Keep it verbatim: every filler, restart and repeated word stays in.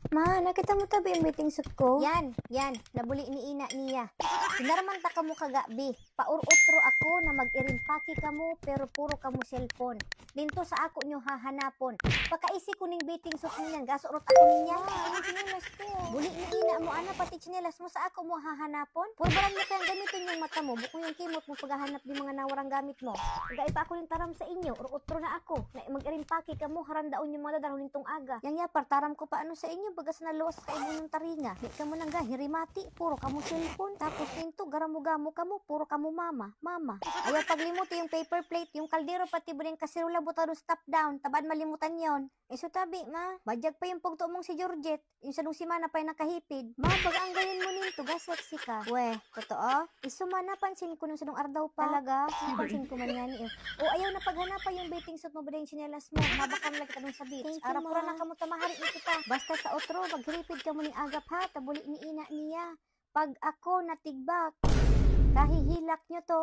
Ma, nakita mo tabi ang bathing suit ko? Yan, yan. Nabuli ni ina niya. Sinaraman ta kamo kagabi. Paurotro ako na mag-irimpake kamo, pero puro kamo cellphone. Dinto sa ako nyo hahanapon. Pakaisi ko ning bathing suit niyan, gasurot ako niyan. Ma, ang tsinelas ko. Buli ni ina mo, ana, pati tsinelas mo sa ako mo hahanapon? Purbaran mo kayang gamiton yung mata mo, bukong yung kimot mo paghahanap di mga nawarang gamit mo. Pagkaipa ako ning taram sa inyo, urotro na ako. Na mag-irimpake kamo, harandaon yung mga dadalhon nintong aga. Yang yapar, taram ko pa ano sa inyo, bagas na luwas sa kaibon ng taringa. Di kamo nang gahirimati, puro kamo cellphone. Tapos ninto, garamo-gamo kamo, puro kamo mama, mama. Ayaw paglimuti yung paper plate, yung kaldero, pati ba yung kaserola, butado stop down, tabaan malimutan yon. Iso tabi, ma. Badyag pa yung pugto mong si Georgette. Yung sanong semana pa yung nakahipid. Ma, baga ang gayon mo ninto, ga sexy ka. Weh, totoo? Iso ma, napansin ko nung sanong ardaw pa. Talaga? Napansin ko man nga ni eh. O, ayaw na paghanapan yung bathing suit mo ba yung tsinelas mo. Mabakal lagi tanong sa beach. Thank you, Arap ko ma. na kamo tamahari na kita. Basta sa otro, maghiripid kamo ning agap ha, tabuli ni ina niya. Pag ako natigbak, kahihilak nyo to.